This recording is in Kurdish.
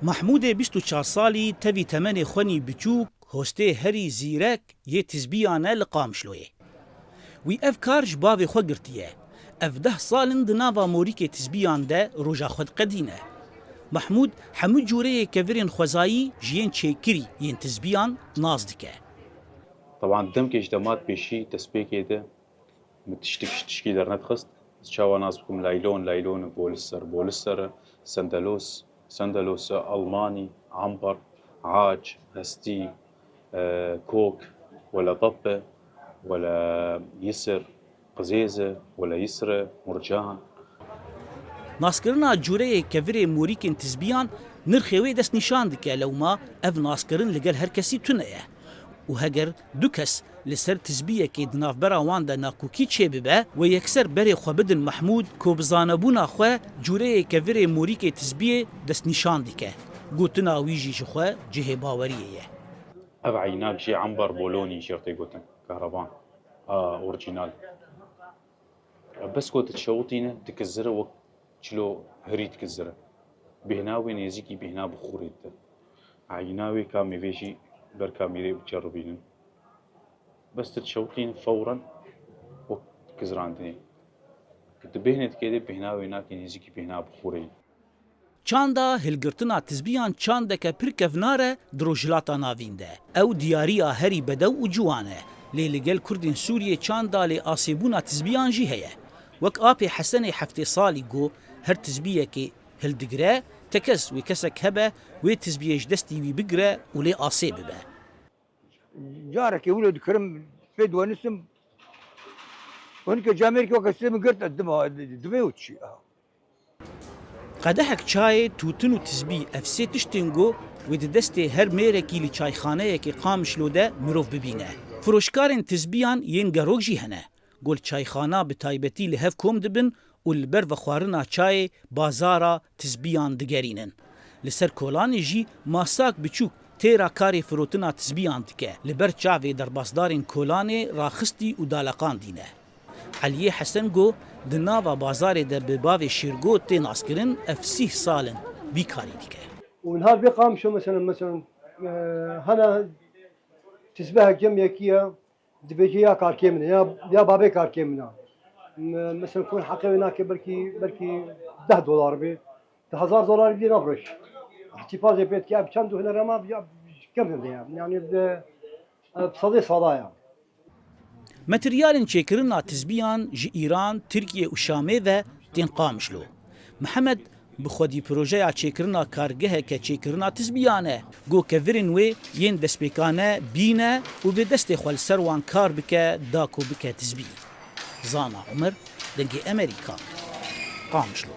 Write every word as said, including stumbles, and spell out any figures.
Mehmûdê bîst û çar salî tevî temenê xwenî biçûk, hostê herî zîrek yê tizbiyan e li Qamişloyê. Wî ev kar ji bavê xwe girtiye. Ev deh sal in di nava morîkê tizbiyan de roja xwe diqedîne. Mehmûd hemû cûreyê kevirên xwezayî ji yên çêkirî yên tizbiyan nas dike. Teban demkê ji demat pêşî destpêkê de min tiştik ji tişkî dernedixist. Ez çawa nas bikim laylon, laylon e, bolîster, bolîster e, sendelos, sendelos e, almanî, amber, ac, hestî, e, kok, wele dep e, wele yisir, qizêz e, wele yisir e, murcan. Naskirina cûreyê kevirê morîkên tizbiyan nirxê wê destnîşan dike, lewma ev naskirin li gel her kesî tune ye. Û heger du kes li ser tizbiyekê di navbera wan de nakokî çêbibe, wê yekser berê xwe bidin Mehmûd ku bi zanebûna xwe cûreyê kevirê morîkê tizbiyê destnîşan dike. Gotina wî jî ji xwe cihê baweriyê ye. Ev eynak jî ember bolonî jê tê gotin, kahraban, a, orîjînal. Bes ku tu dişewitîne, dikizire wek çilo hirî dikizire. Bêhna wê nêzîkî bêhna bixûrê dide. Eyna wê ka mêvê jî ber kamîrê biceribînin. Bes tu dişewitîne fewren wek kizrandinê. Ku tu bêhnê dikê dê bêhna wê nakê nêzîkî bêhna bixûrê. Çanda hilgirtina tizbiyan çandeke pir kevnar e di Rojhilata Navîn de. Ew diyariya herî bedew û ciwan e. Lê li gel Kurdên Sûriyê çanda lê asêbûna tizbiyan jî heye. Wek apê Hesenê heftê salî got, her tizbiyekê hildigire, tekez wê kesek hebe, wê tizbiyê ji destî wî bigire û lê asê bibe. Carekê wilo dikirim, pê diwenisim. Hinke camêrkê weke sê min girt, dima, divê û çi? Qedehek çayê, tûtin û tizbî, ev sê tiştên ku wê di destê her mêrekî li çayxaneyekê Qamişlo de mirov bibîne. Firoşkarên tizbiyan yên gerok jî hene. Ku li çayxana bi taybetî li hev kom dibin û li ber vexwarina çayê bazara tizbiyan digerînin. Li ser kolanê jî masak biçûk têra karê firotina tizbiyan dike. Li ber çavê derbasdarên kolanê raxistî û daleqandîne. Eliyê Hesen got, di nava bazarê de bi bavê Şêrgo tê naskirin, ev sîh sal in vî karî dike. Û niha vê Qamişo mesela, mesela, e, hene tizbehek yem yekî ye, dibêje ya karkê min e, ya, ya babê karkê min e. Me-, mesela kon heqê wê nake belkî, belkî deh dolar bê. Di hezar dolarî dê nafiroş. Îhtîfazê pê dike, ev çend hunere ma ya kevin de ya. Yani de, e, sedê sala ya. Materyalên çêkirina tizbiyan ji Îran, Tirkiye û Şamê ve tên Qamişlo. Mihemed bi xwedî projeya çêkirina kargeheke çêkirina tizbiyan e. Got kevirên wê yên destpêkane bîne û bi destê xwe li ser wan kar bike, da ku bike tizbî. Zana Umer, Dengê Emerîka, Qamişlo.